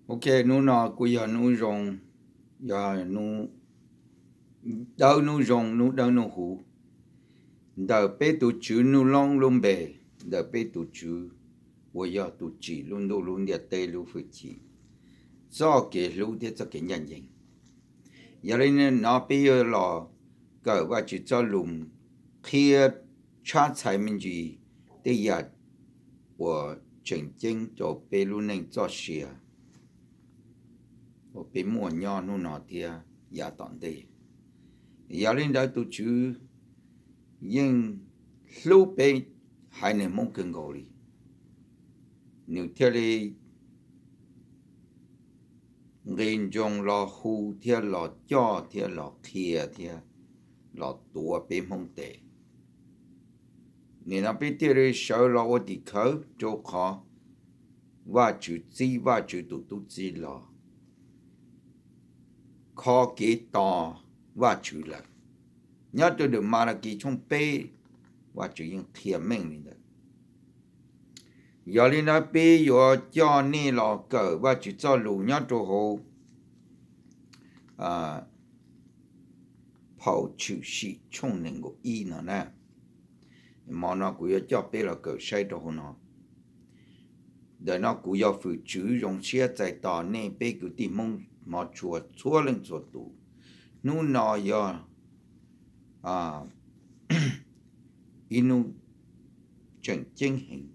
Ok, hnub no kuj yog hnub zoo, yog hnub dawb hnub zoo, hnub dawb hnub huv, ntawm peb tus Tswv Ntuj Loob lub npe, ntawm peb tus Tswv uas yog tus tsim lub ntuj lub ntiaj teb lub hwj chim, txoj kev hlub thiab txoj kev ncaj ncees. Yog li no peb yuav los kawm Vajtswv txoj lus qhia tshab txhais me ntsis tej yam uas tseem ceeb rau peb lub neej txoj sia uas peb muaj nyob hnub no thiab yav tom ntej. Yog li ntawd tus Tswv yeej hlub peb haiv neeg Hmoob kawg nkaus li, nws thiaj li nqis nroos los hu thiab los coj thiab los qhia thiab los tuav peb Hmoob tes. Nim no peb thiaj li sawv los ua tim khawv rau qhov Vajtswv txib Vajtswv tus tub txib los kho kev tos Vajtswv lawm. Nyob rau ntawm Malakis tshooj peb, Vajtswv yeej qhia meej li ntawd. Yog li ntawd peb yuav coj nej los kawm Vajtswv txoj lus nyob rau hauv Phau Tshwm Sim tshooj nees nkaum ib no na. Hmo no kuv yuav coj peb los kawm saib rau hauv no. Ntawm no kuv yog fwm tswv zoo siab txais tos nej peb kwv tij Hmoob hmov tshua txhua leej txhua tus. Hnub no yog ib hnub tseem ceeb heev,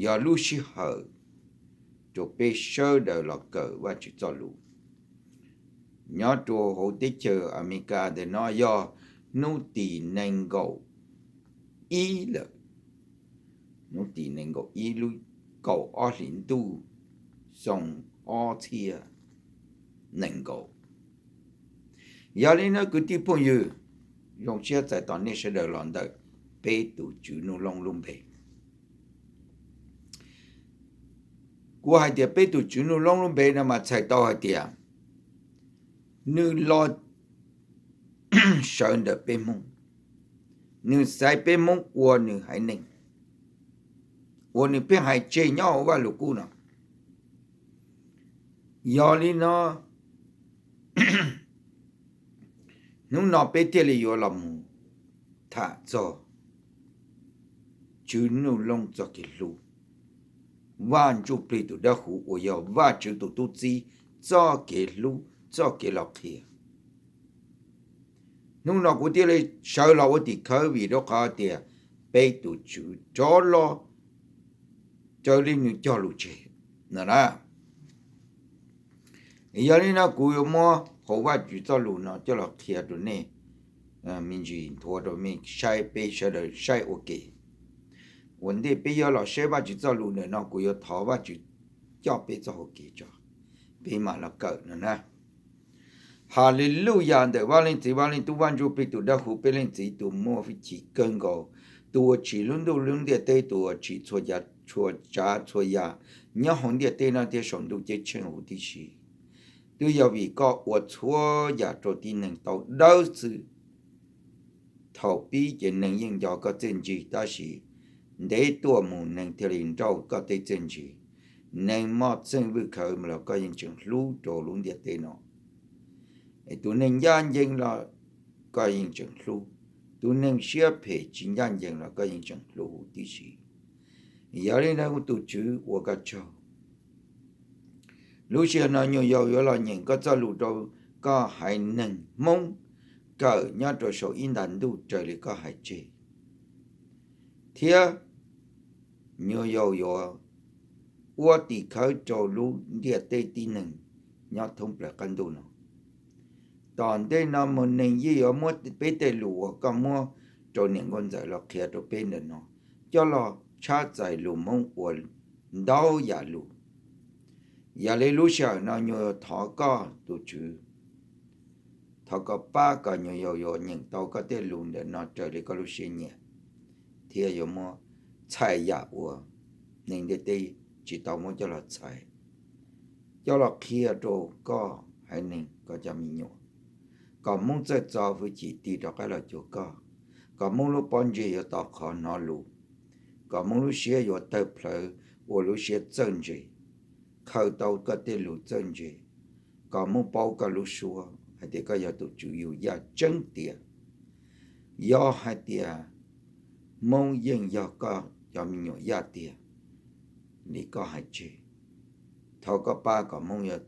yog lub sij hawm rau peb sawv daws los kawm Vajtswv txoj lus. Nyob rau hauv teb chaws Amelikas ntawm no yog hnub tim nees nkaum ib lawm, hnub tim nees nkaum ib lub kaum ob hlis ntuj xyoo ob txhiab nees nkaum. Yog li no kwv tij phooj ywg, zoo siab txais tos nej sawv daws los ntawm peb tus Tswv Ntuj Loob lub npe. Kuv hais tias peb tus Tswv Ntuj Loob lub npe no mas txhais tau hais tias nws los sawv ntawm peb Hmoob, nws xaiv peb Hmoob ua nws haiv neeg uas nws pheej hais tseg nyob hauv Vajluskub no. Yog li no hnub no peb thiaj li yuav los mus tham txog Tswv Ntuj Loob txoj kev hlub, Vaj Ntsuj Plig tus Dawb Huv uas yog Vajtswv tus tub txib txoj kev hlub, txoj kev los qhia. Hnub no kuv thiaj li sawv los ua tim khawv vim rau qhov tias peb tus Tswv rov los raws li nws cog lus tseg no na. Yog li no kuv yuav muab hauv Vajtswv txoj lus no coj los qhia rau nej me ntsis nthuav rau nej saib, peb sawv daws saib ua ke. Ua ntej peb yuav los saib Vajtswv txoj lus ntawm no kuv yuav thov Vajtswv coj peb txoj hau kev tso, peb mam los kawm no na. Haleluyas ntawm Vaj Leej Txiv, Vaj Leej Tub, Vaj Ntsuj Plig tus Dawb Huv, peb Leej Txiv tus muaj hwj chim kawg nkaus, tus uas tsim lub ntuj lub ntiaj teb, tus uas tsim txhua tsav txhua yam nyob hauv ntiaj teb no thiab saum ntuj ceeb tsheej huv tib si. Twb yog vim koj ua txhua yam rau tib neeg tau dawb xwb. Thaum pib ces neeg yeej nco koj txiaj ntsig, tab sis ntev tuaj mus neeg thiaj li nrauj koj tej txiaj ntsig. Neeg muaj txheej vwj khawv los koj yeej tseem hlub rau lub ntiaj teb no. Tus neeg ncaj ncees los koj yeej tseem hlub, tus neeg siab phem tsis ncaj ncees los koj yeej tseem hlub huv tib si. Yog li ntawd kuv tus Tswv ua koj tsaug. Lub sij hawm no nyuam yaus yuav los nyeem koj txoj lus rau koj haiv neeg Hmoob kawm nyob rau saum ib nta ntuj raws li koj hais tseg, thiab nyuam yaus yuav ua tim khawv rau lub ntiaj teb tib neeg nyob thoob plaws qab ntuj no. Tom ntej no mus neeg yeej yuav muab peb tej lus uas koj muab rau niam nkauj ntxawm los qhia rau peb ntawm no coj los tshab txais lus Hmoob ua ntau yam lus. Yog li lub sij hawm no nyuam yaus thov koj tus Tswv, thov koj pab kom nyuam yaus yuav nyeem tau koj tej lus ntawm no raws li koj lub siab nyiam, thiab yuav muab txhais yam uas neeg ntiaj teb tsis tau muab coj los txhais, coj los qhia rau koj haiv neeg koj cov me nyuam, kom Hmoob txawj txo hwj chim tig rov qab los cuag koj, kom Hmoob lub pob ntseg yuav to qhov hnov lus, kom Hmoob lub siab yuav tawg plhawv ua lub siab txawj ntse, khaws tau koj tej lus txawj ntse, kom Hmoob paub koj lub suab hais tias koj yog tus Tswv yug yaj tseeb tiag. Yog hais tias Hmoob yeej yog koj cov me nyuam yaj tiag li koj hais tseg, thov koj pab kom Hmoob yuav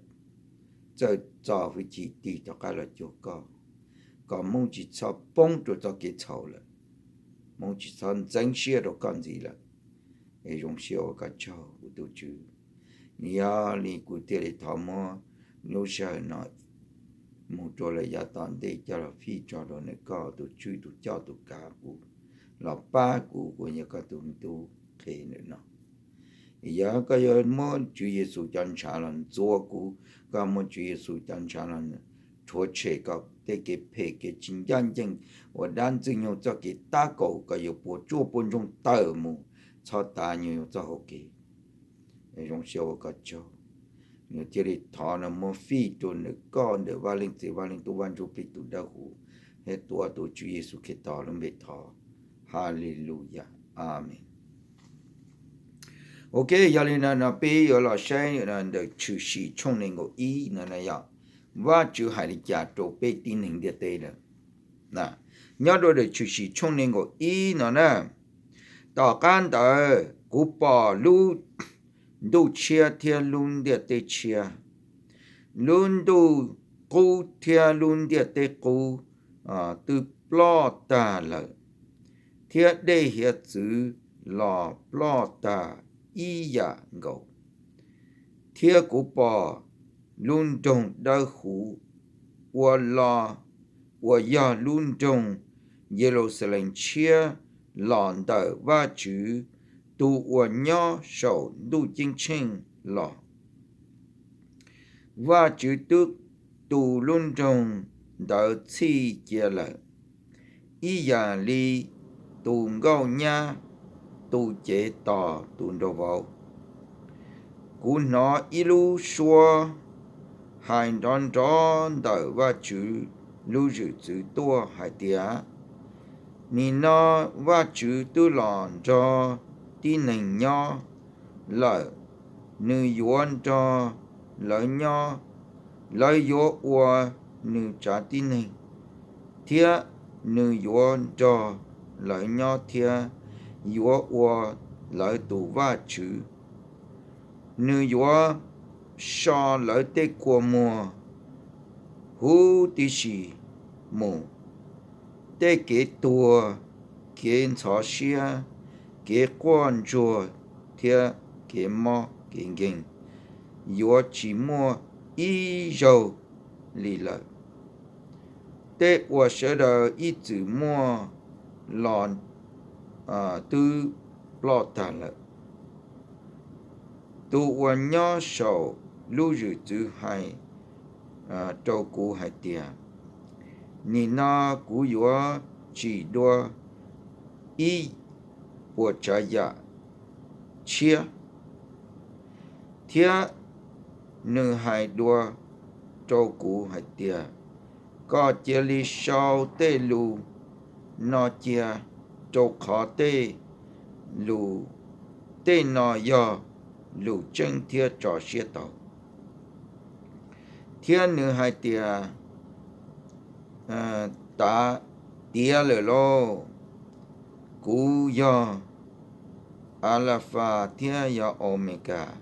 txawj txo hwj chim tig rov qab los cuag koj, kom Hmoob tsis txhob poob rau txoj kev txhaum lawm, Hmoob tsis txhob ntxeev siab rau koj ntxiv lawm. Es zoo siab ua koj tsaug kuv tus Tswv. Yog li kuv thiaj li thov muab lub sij hawm no mus rau lawm yav tom ntej coj los fij tso rau ntawm koj tus tswj tus coj tus kav kuv, los pab kuv uas yog koj tus me tub qhe ntawm no. Yog koj yuav muab Tswv Yexus cov ntshav los ntxuav kuv, koj muab Tswv Yexus cov ntshav los rhuav tshem koj tej kev phem kev tsis ncaj ncees uas dab Ntxwg Nyoog txoj kev tab kaum koj yuav puas tsuaj puas ntsoog tawm mus txhob tav nyuag txoj hau kev. Zoo siab ua koj tsaug. Nws thiaj li thov no muab fij rau ntawm koj ntawm Vaj Leej Txiv Vaj Leej Tub Vaj Ntsuj Plig tus dawb huv, thiab tuav tus Tswv Yexus Khetos lub npe thov. Haleluyas, amees. Ok, yog li no no peb yuav los saib ntawm Tshwm Sim tshooj nees nkaum ib no na yog Vajtswv hais li cas rau peb tib neeg ntiaj teb lawm. Nyob rau ntawm Tshwm Sim tshooj nees nkaum ib no na, tom qab ntawd kuv pom lub ntuj tshiab thiab lub ntiaj teb tshiab, lub ntuj qub thiab lub ntiaj teb qub twb ploj tag lawm, thiab dej hiav txwv los ploj tag ib yam nkaus. Thiab kuv pom lub nroog dawb huv ua los, uas yog lub nroog Yeluxalees tshiab los ntawm Vajtswv tus uas nyob saum ntuj ceeb tsheej los. Vajtswv twb tu lub nroog ntawd txhij cia lawm, ib yam li tus nkauj nyab tu cev tos tus nraug vauv. Kuv hnov ib lub suab hais nrov nrov ntawm Vajtswv lub zwm txwv tuaj hais tias, nim no Vajtswv twb los nrog tib neeg nyob lawm, nws yuav nrog lawv nyob, lawv yuav ua nws tsav tib neeg, thiab nws yuav nrog lawv nyob thiab yuav ua lawv tus Vajtswv. Nws yuav so lawv tej kua muag huv tib si mus, tej kev tuag, kev ntxhov siab, kev quaj ntsuag thiab kev mob kev nkeeg yuav tsis muaj ib zaug li lawm. Tej uas sawv daws ib txwm muaj los twb ploj tag lawm. Tus uas nyob saum lub zwm txwv hais rau kuv hais tias, nim no kuv yuav tsim dua ib puas tsav yam tshiab. Thiab nws hais dua rau kuv hais tias, koj cia li sau tej lus no cia, rau qhov tej lus, tej no yog lus tseeb thiab tso siab tau. Thiab nws hais tias, tas, tiav lawm lauj. Kuv yog Alafas thiab yog Omekas,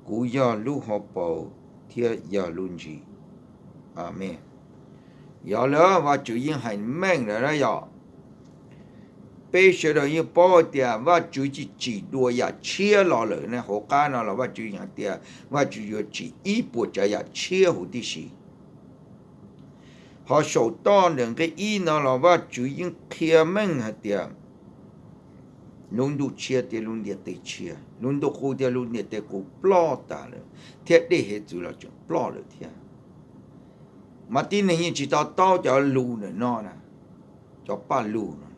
kuv yog lub hauv paus thiab yog lub ntsis. Amees. Yog li Vajtswv yeej hais meej lawm na yom. Peb sawv daws yeej paub tias Vajtswv tsis tsim dua yam tshiab los lawm ne, hauv qab no los Vajtswv yeej hais tias Vajtswv yuav tsim ib puas tsav yam tshiab huv tib si. Ho saum toj ntawm nqe ib no los Vajtswv yeej qhia meej hais tias lub ntuj tshiab thiab lub ntiaj teb tshiab, lub ntuj qub thiab lub ntiaj teb qub ploj tas lawm, thiab dej hiav txwv los tseem ploj lawm thiab. Mas tib neeg yeej tsis to taub cov lus ntawm no na, cov paj lug no.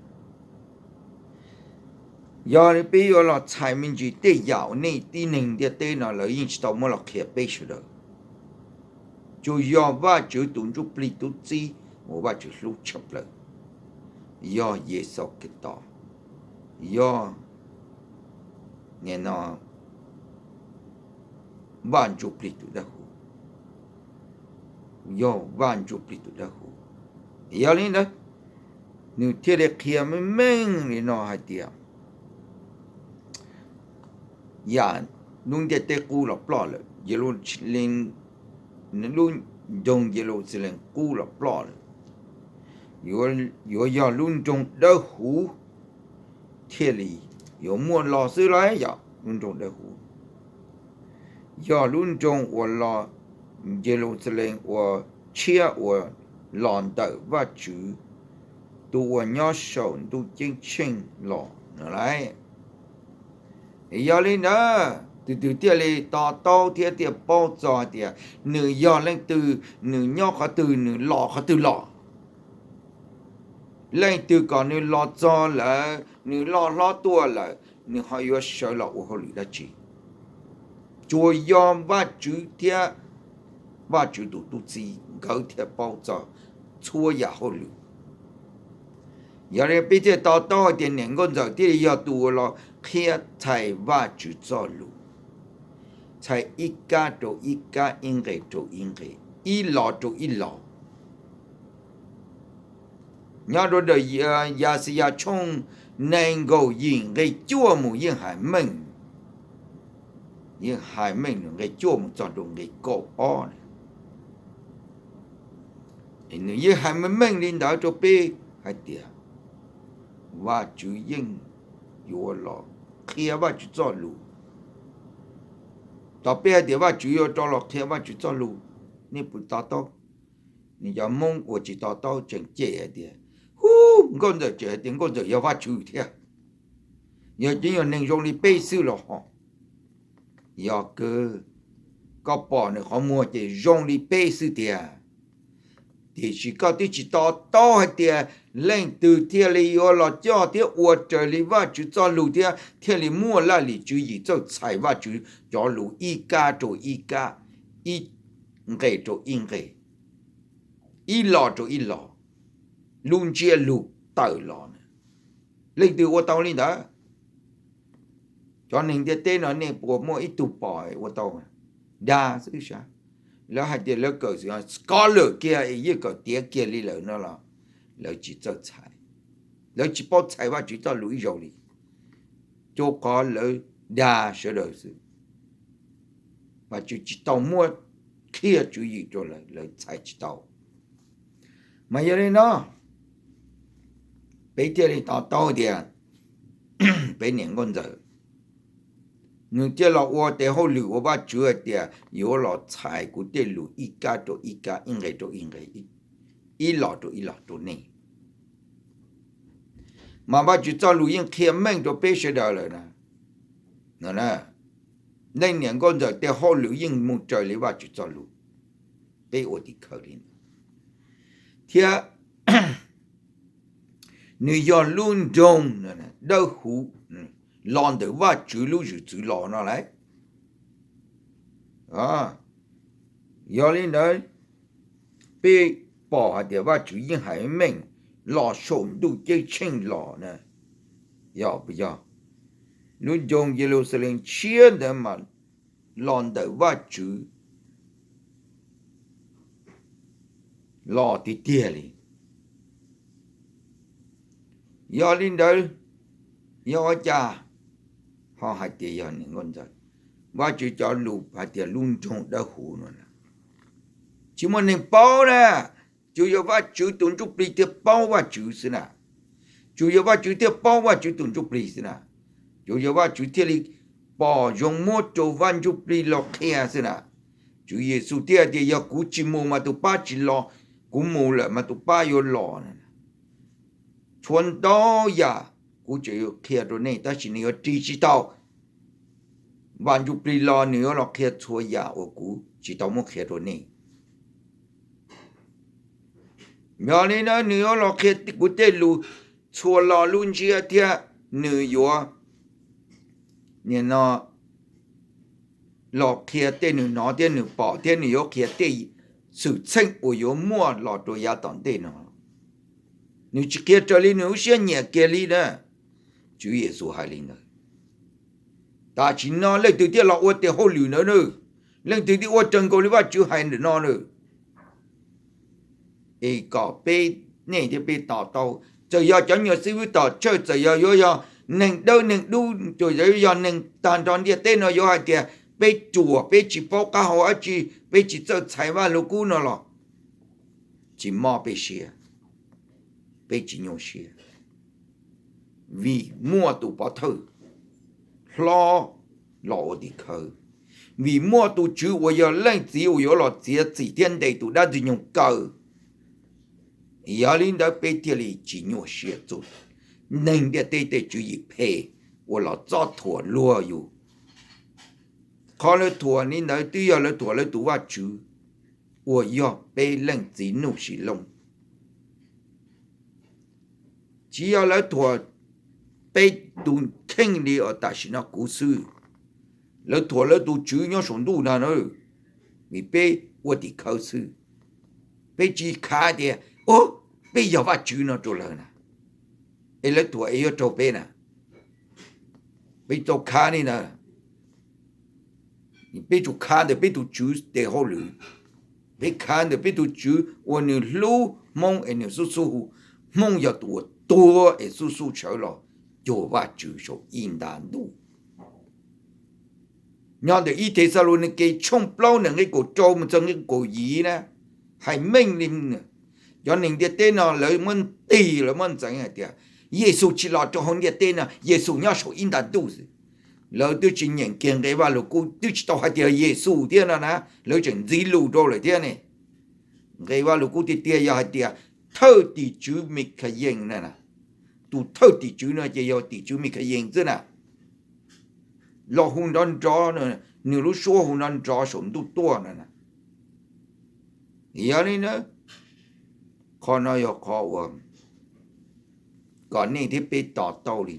Yog li peb yuav los txhais me ntsis tej yam uas nej tib neeg ntiaj teb no lawv yeej tsis tau muab los qhia peb sawv daws. Tsuas yog Vajtswv tus ntsuj plig tub txib uas Vajtswv hlub tshaj plaws, yog Yexus Khetos, yog no, Vaj Ntsuj Plig tus dawb huv, yog Vaj Ntsuj Plig tus dawb huv. Yog li ntawd, nws thiaj li qhia meej meej li no hais tias, yam lub ntiaj teb qub los ploj lawm, Yeluxalees, lub nroog Yeluxalees qub los ploj lawm, yuav yog lub nroog dawb huv thiaj li yuav muaj los xwb lauj. Yog lub nroog dawb huv, yog lub nroog uas los, Yeluxalees uas tshiab uas los ntawm Vajtswv tus uas nyob saum ntuj ceeb tsheej los no lauj. Yog li ntawd tus twg thiaj li to taub thiab thiaj paub txog hais tias nws yog leej twg, nws nyob qhov twg, nws los qhov twg los. Leej twg kom nws los txog lawm, nws loj hlob tuaj lawm, nws ho yuav sawv los ua hauj lwm dab tsi? Tsuas yog Vajtswv thiab Vajtswv tus tub txib nkawd thiaj paub txog txhua yam hauj lwm. Yog li peb thiaj to taub hais tias niam nkauj ntxawm thiaj li yog tus uas los qhia txhais Vajtswv txoj lus, txhais ib kab rau ib kab, ib nqe rau ib nqe, ib los rau ib los. Nyob rau ntawm Yaxayas tshooj nees nkaum yim nqe cuaj mus yeej hais meej, yeej hais meej nqe cuaj mus txog rau nqe kaum ob. Nws yeej hais meej meej li ntawd rau peb hais tias Vajtswv yeej yuav los qhia Vajtswv txoj lus. Thaum peb hais tias Vajtswv yuav rov los qhia Vajtswv txoj lus, nej puas to taub? Nws cov Hmoob uas tsis to taub tseem cem hais tias, hu, nkauj ntxawm tseem hais tias nkauj ntxawm yog Vajtswv thiab, yog ces yog neeg zoo li peb xwb los ho. Yog kawg, koj pom nws qhov muag ces zoo li peb xwb tiag. Tiam sis koj twb tsis to taub hais tias leej twg thiaj li yuav los coj thiab ua raws li Vajtswv txoj lus thiab thiaj li muaj laj lim tswv yim txawj txhais Vajtswv cov lus ib kab rau ib kab, ib nqe rau ib nqe, ib los rau ib los, lub ntsiab lus tawm los. Leej twg ua tau li ntawd? Cov neeg ntiaj teb no nej puas muaj ib tug pom ua tau? Dag xwb sav. Lawv hais tias lawv kawm scholar kiag, yeej kawm tiav kiag li lawm no los lawv tsis txawj txhais, lawv tsis paub txhais Vajtswv txoj lus ib zaug li, rau qhov lawv dag sawv daws xwb. Vajtswv tsis tau muab qhia tswv yim rau lawv, lawv txhais tsis tau. Mas yog li no, peb thiaj li to taub tias peb niam nkauj ntxawm, nws thiaj los ua tes hauj lwm ua Vajtswv hais tias yuav los txhais kuv tej lus ib kab rau ib kab, ib nqe rau ib nqe, ib los rau ib los rau nej. Mas Vajtswv txoj lus yeej qhia meej rau peb sawv daws lawm na. Leej niam nkauj ntxawm tej hauj lwm yeej mus raws li Vajtswv txoj lus, peb ua tim khawv li ntawd. Thiab nws yog lub nroog dawb huv los ntawm Vajtswv lub zwm txwv los no lauj. Yog li ntawd, peb pom hais tias Vajtswv yeej hais meej los saum ntuj ceeb tsheej los na. Yog puas yog? Lub nroog Yeluxalees tshiab ntawd mas los ntawm Vajtswv los tiag tiag li. Yog li ntawd, yog ua cas ho hais tias yog niam nkauj ntxawm? Vajtswv cov lus hais tias lub nroog dawb huv no na, tsis muaj neeg paub na, tsuas yog Vajtswv tus ntsuj plig thiaj paub Vajtswv xwb na. Tsuas yog Vajtswv thiaj paub Vajtswv tus ntsuj plig xwb na. Tsuas yog Vajtswv thiaj li pom zoo muab rau Vaj Ntsuj Plig los qhia xwb na. Tswv Yexus thiaj tias, yog kuv tsis mus mas tus pab tsis los, kuv mus lawm mas tus pab yuav los. Tshuav ntau yam kuv tseem yuav qhia rau nej, tab sis nws yuav ris tsis tau. Vaj Ntsuj Plig los nws yuav los qhia txhua yam uas kuv tsis tau muab qhia rau nej. Yog li ntawd nws yuav los qhia kuv tej lus txhua lo lub ntsiab thiab nws yuav, nim no, los qhia tej nws hnov thiab nws pom thiab nws yuav qhia tej xwm txheej uas yuav muaj los rau yav tom ntej no. Nws tsis qhia raws li nws lub siab nyiam kiag li na. Tswv Yexus hais li ntawd. Tam sim no leej twg thiaj los ua tes hauj lwm ntawd na? Leej twg thiaj ua raws nkaus li Vajtswv hais ntawm no lawm? Es kom peb, nej thiab peb to taub, txawm yog cov nyuag xib hwb tom church, txawm yog yuav yog neeg dawb neeg dub, txawm yog neeg tag nrho ntiaj teb no yuav hais tias peb ruam, peb tsis paub qab hau dab tsi, peb tsis txawj txhais Vajluskub no los tsis mob peb siab, peb tsis nyuaj siab. Vim muaj tus pov thawj hlob los ua tim khawv, vim muaj tus Tswv uas yog Leej Txiv uas yuav los txiav txim thiab ntes tus dab Ntxwg Nyoog kaw. Yog li ntawd peb thiaj li tsis nyuaj siab txog neeg ntiaj teb tej tswv yim phem uas los txob thuam luag yus. Qhov lawv thuam li ntawd twb yog lawv thuam lawv tus Vajtswv uas yog peb Leej Txiv Nuj Sis Looj. Tsis yog lawv thuam peb tus kheej li uas tam sim no kuv xwb, lawv thuam lawv tus Tswv nyob saum ntuj no na, vim peb ua tim khawv xwb. Peb tsis khav tias, o, peb yog Vajtswv no rau lawv na, es lawv thuam es yuav raug peb na. Peb tau khav li ntawd, peb tsuas khav ntawm peb tus Tswv tes hauj lwm, peb khav ntawm peb tus Tswv uas nws hlub Hmoob es nws xub xub hu, Hmoob yog tus uas tuag es xub xub sawv los cuag Vajtswv saum ib nta ntuj. Nyob ntawm ib Thexalaunikes tshooj plaub ntawm nqe kaum rau mus txog nqe kaum yim na, hais meej li, cov neeg ntiaj teb no lawv muab ntig lawv muab ntxeev hais tias Yexus tsis los rau hauv ntiaj teb no, Yexus nyob saum ib nta ntuj xwb. Lawv twb tsis nyeem kiag nqe Vajluskub, twb tsis tau hais tias Yexus thiab no na, lawv tseem ntxiv lus rau lawm thiab ne. Nqe Vajluskub tiag tiag yog hais tias thawj tim tswv Mikhayees na, tus thawj tim tswv no ces yog tim tswv Mikhayees xwb na, los hu nrov nrov, nws lub suab hu nrov nrov saum ntuj tuaj no na. Yog li na, qhov no yog qhov uas kom nej thiab peb to taub li.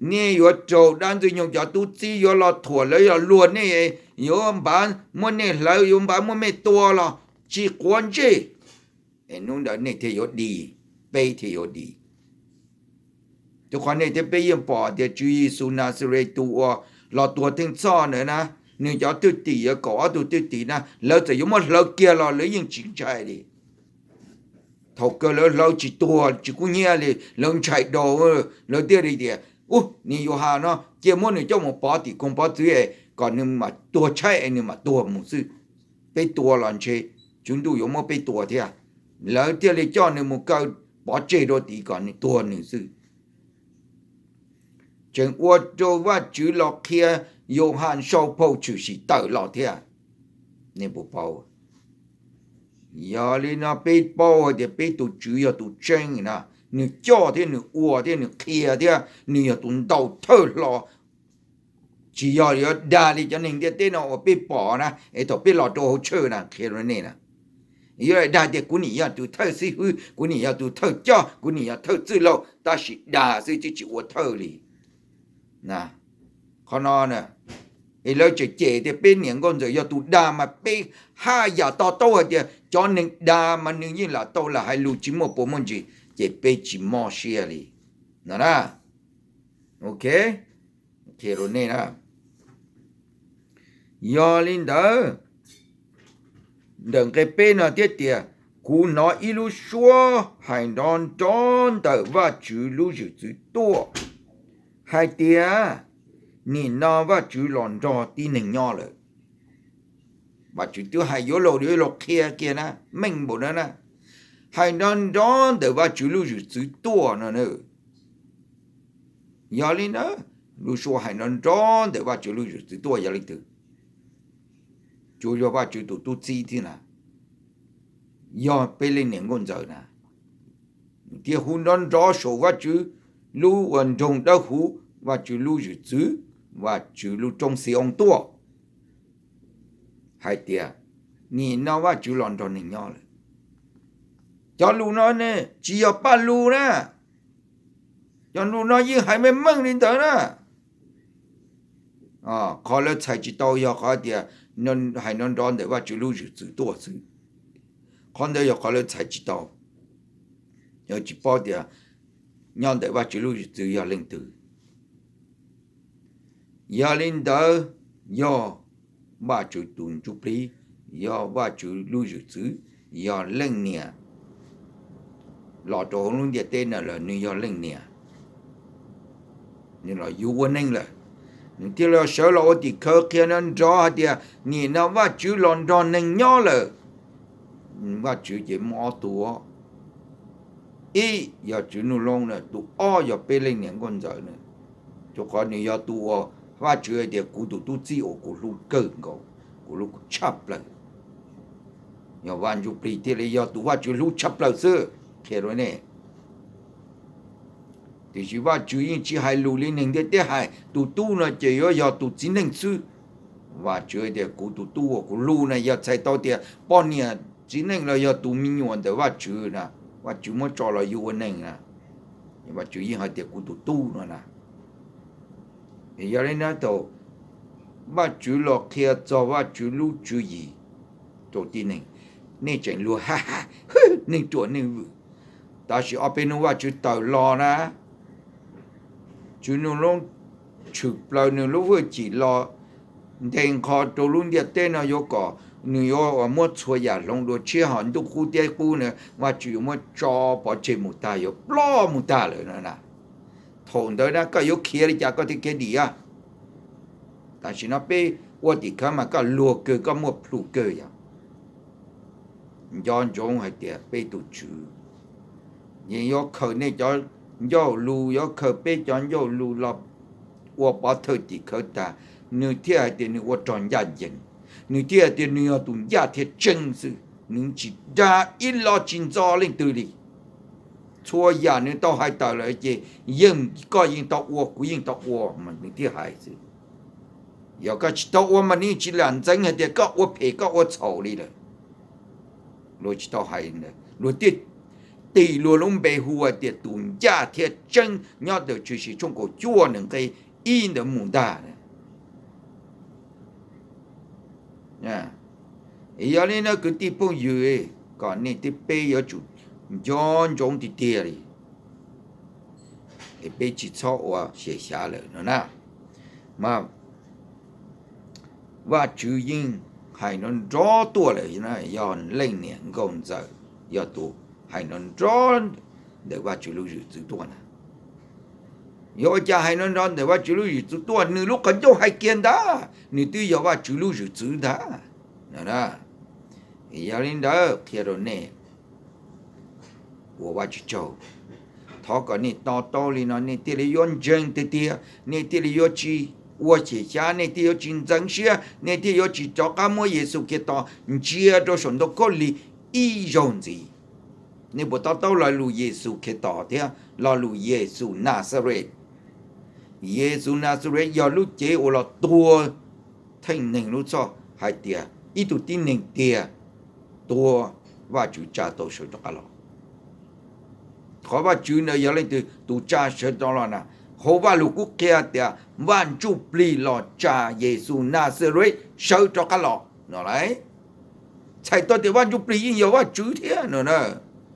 Nej yuav raug dab Ntxwg Nyoog cov tub txib yuav los thuam, lawv yuav luag nej, yuav npav muab nej hlawv, yuav npav muab nej tua los tsis quav ntsej. Es hnub ntawd nej thiaj yuav dim, peb thiaj yuav dim. Rau qhov nej thiab peb yeej pom tias Tswv Yexus Naxales tus uas los tuag theej txhoj ntawd na, nws cov thwj tim, yog kaum ob tug thwj tim na, lawv txawm yuav muab hlawv kiag los lawv yeej tsis ntshai li. Thaum kawg lawv hlawv tsis tuag tsis kub hnyiab li, lawv ntshai dhau, lawv thiaj li tias, u, niag Yauhas no cia muab nws coj mus pov tim koog pov txwv es kom nws mam tuag tshaib es nws mam tuag mus xwb. Peb tua los ntshe Tswv Ntuj yuav muab peb tua thiab. Lawv thiaj li coj nws mus kaw pov tseg rau tid kom nws tuag nws xwb. Tseem ua rau Vajtswv los qhia Yauhas sau phau tshwm sim tawm los thiab. Nej puas paub? Yog li no peb paub hais tias peb tus Tswv yog tus tseeb na, nws coj thiab nws ua thiab nws qhia thiab nws yog tus ntau thawj hlo. Tsis yog yuav dag li cov neeg ntiaj teb no uas peb pom na es thaum peb los rau hauv church na, qhia rau nej na, yuav dag tias kuv nim yog tus thawj xib hwb, kuv nim yog tus thawj coj, kuv nim yog thawj txwj laug, tab sis dag xwb twb tsis ua thawj li. Qhov no es lawv tseem cem tias peb niam nkauj ntxawm yog tus dag, mas peb haj yam to taub hais tias cov neeg dag mas nws yeej lam tau lam hais lus tsis muaj puas muaj ntsis, ces peb tsis mob siab li no na. Ok, qhia rau nej na. Yog li ntawd, ntawm nqe peb no thiaj tias, kuv hnov ib lub suab hais nrov nrov ntawm Vajtswv lub zwm txwv tuaj hais tias, nim no Vajtswv los nrog tib neeg nyob lawm. Vajtswv twb hais yuav laus yuav laus qhia kiag na, meej npaum no na. Hais nrov nrov ntawm Vajtswv lub zwm txwv tuaj no na. Yog li ntawd, lub suab hais nrov nrov ntawm Vajtswv lub zwm txwv tuaj yog leej twg? Tsuas yog Vajtswv tus tub txib thiab na, yog peb leej niam nkauj ntxawm na, thiaj hu nrov nrov saum Vajtswv lub uas nroog dawb huv, Vajtswv lub zwm txwv, Vajtswv lub roob Xi-oos tuaj hais tias, nim no Vajtswv los nrog neeg nyob lawm. Cov lus no ne tsis yog paj lug na, cov lus no yeej hais meej meej li ntawd na. Qhov lawv txhais tsis tau yog qhov tias hais nrov nrov ntawm Vajtswv lub zwm txwv tuaj xwb. Qhov ntawd yog qhov lawv txhais tsis tau, yog tsis paub tias nyob ntawm Vajtswv lub zwm txwv yog leej twg. Yog li ntawd, yog Vajtswv tus ntsuj plig, yog Vajtswv lub zwm txwv, yog leej niam los rau hauv lub ntiaj teb no lawm, nws yog leej niam, nws los yug ua neeg lawm, nws thiaj li sawv los ua tim khawv qhia nrov hais tias nim no Vajtswv los nrog neeg nyob lawm. Vajtswv ces muaj ob tug, ib yog Tswv Nuj Loob na, tus ob yog peb leej niam nkauj ntxawm na. Rau qhov nws yog tus uas Vajtswv hais tias kuv tus tub txib uas kuv hlub kawg nkaus, kuv hlub tshaj plaws. Yog Vaj Ntsuj Plig thiaj li yog tus Vajtswv hlub tshaj plaws xwb, qhia rau nej. Tiam sis Vajtswv yeej tsis hais lus li neeg ntiaj teb hais, tus tub no ces yuav yog tus txiv neej xwb. Vajtswv tias kuv tus tub uas kuv hlub na, yog txhais tau tias poj niam txiv neej los yog tus me nyuam ntawm Vajtswv na, Vajtswv muab tso los yug ua neeg na, Vajtswv yeej hais tias kuv tus tub no na. Yog li ntawd thaum Vajtswv los qhia txog Vajtswv lub tswv yim rau tib neeg, nej tseem luag ha ha, neeg ruam neeg vwm. Tab sis ob peb hnub Vajtswv tawm los na, Tswv Nuj Loob tshwm plaws nws lub hwj chim los nte nqho rau lub ntiaj teb no yuav kom nws yuav muab txhua yam hloov dua tshiab, ho ntuj qub teb qub na Vajtswv yuav muab tso pov tseg mus tag, yuav ploj mus tag lawm no na. Thaum ntawd na koj yuav khiav li cas koj thiaj khiav dim a? Tam sim no peb ua tim khawv mas koj luag kawg, koj muaj plhus kawg yom. Nco ntsoov hais tias peb tus Tswv yeej yuav khaws nej cov ncauj lus, yuav khaws peb cov ncauj lus los ua pov thawj tim khawv tag, nws thiaj hais tias nws ua rog ncaj ncees, nws thiaj hais tias nws yog tus ncaj thiab tseeb xwb, nws tsis dag ib lo tsis ntxo leej twg li. Txhua yam nws tau hais tawm lawm ces yeej koj yeej tau ua, kuv yeej tau ua mas nws thiaj hais xwb. Yog koj tsis tau ua mas nws tsis lam ntxeev hais tias koj ua phem koj ua txhaum li lawm. Luag tsis tau hais, luag thiaj tis luag lub npe hu hais tias tus ncaj thiab tseeb nyob ntawm Tshwm Sim tshooj kaum cuaj nws nqe ib ntawd mus ntag. Yog li no kwv tij phooj ywg, kom nej thiab peb yuav tsum nco ntsoov tiag tiag li, es peb tsis txhob ua xyem xyav lawm no na. Mas Vajtswv yeej hais nrov nrov tuaj lawm, yog leej niam nkauj ntxawm, yog tus hais nrov nrov ntawm Vajtswv lub zwm txwv tuaj na. Yog ua cas hais nrov nrov ntawm Vajtswv lub zwm txwv tuaj? Nws lub qhov ncauj hais kiag ntag, nws twb yog Vajtswv lub zwm txwv ntag. Yog li ntawd qhia rau nej ua Vajtswv tsaug. Thov kom nej to taub li no nej thiaj li yuav ntseeg tiag tiag, nej thiaj li yuav tsis ua xyem xyav, nej thiaj yuav tsis ntxeev siab, nej thiaj yuav tsis rov qab muab Yexus Khetos ntsia rau saum ntoo khaub lig ib zaug ntxiv. Nej puas to taub lo lus Yexus Khetos thiab lo lus Yexus Naxares? Yexus Naxares yog lub cev uas los tuag theej neeg lub txhoj hais tias ib tug tib neeg tiag tuag, Vajtswv tsa tau sawv rov qab los. Qhov Vajtswv ntawd yog leej twg tus tsa sawv rov los na? Hauv Vajluskub qhia tias Vaj Ntsujplig los tsa Yexus Naxares sawv rov qab los no lauj. Txhais tau tias Vaj Ntsujplig yeej yog Vajtswv thiab no na.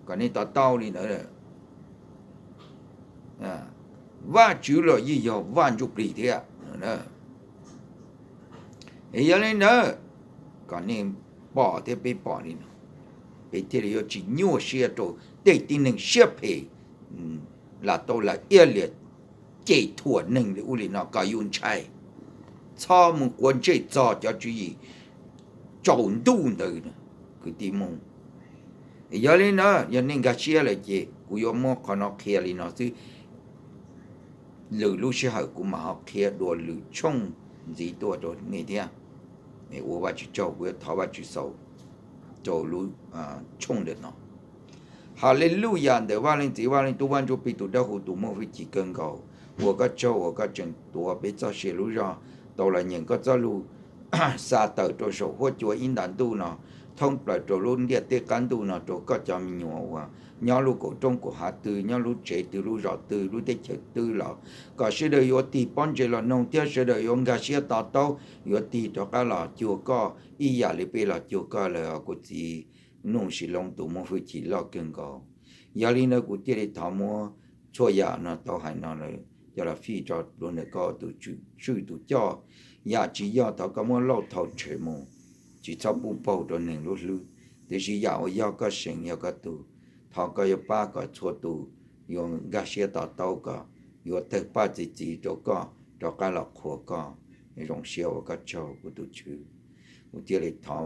Kom nej to taub li ntawd. Vajtswv los yeej yog Vaj Ntsujplig thiab. Yog li ntawd, kom nej pom thiab peb pom li no, peb thiaj li yuav tsis nyuaj siab rau tej tib neeg siab phem los tau lam iab liam cem thuam neeg li ub li no kom yus ntshai. Txhob mus quav ntsej txog cov tswv yim tsaus ntuj ntawd kwv tij Hmoob. Yog li ntawd yog nej nkag siab lawm ces kuv yuav muab qhov no qhia li no xwb. Lwm lub sij hawm kuv mam ho qhia dua lwm tshooj ntxiv tuaj rau nej thiab. Ua Vajtswv tsaug, kuv yuav thov Vajtswv xaus rau lub tshooj ntawm no. Haleluyas ntawm Vaj Leej Txiv Vaj Leej Tub Vaj Ntsujplig tus dawb huv tus muaj hwj chim kawg nkaus, ua koj tsaug uas koj tseem tuav peb txoj sia lub zog tau los nyeem koj txoj lus xa tawm rau saum huab cua ib nta ntuj no, thoob plaws rau lub ntiaj teb qab ntuj no rau koj cov me nyuam uas nyob lub kaum roob kaum hav twg, nyob lub tsev twg, lub zos twg, lub teb chaws twg los kom sawv daws yuav tig pob ntseg los noog thiab sawv daws yuav nkag siab to taub, yuav tig rov qab los cuag koj ib yam li peb los cuag koj lawm os kuv txiv Nuj Sis Loob tus muaj hwj chim loj kawg nkaus. Yog li ntawd kuv thiaj li thov muab txhua yam no tau hais no lawm. coj los fij tso rau ntawm koj tus tswj tus coj. Yam tsis yog thov koj muab lauj thau tshem mus, tsis txhob pub paug rau neeg lub hlwb. Tiam sis yam uas yog koj seem yog koj tug, thov koj yuav pab kom txhua tus yuav nkag siab to taub kom yuav tawg paj txi txiv rau koj rov qab los qhuas koj. Zoo siab ua koj tsaug kuv tus Tswv. Kuv thiaj li thov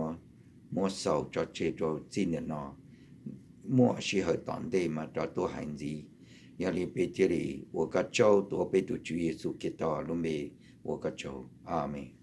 muab xaus tso tseg rau txij ntawm no, muaj sij hawm tom ntej mas rov tuaj hais ntxiv. Yog li peb thiaj li ua koj tsaug tuav peb tus Tswv Yexus Khetos lub npe ua koj tsaug. Amees.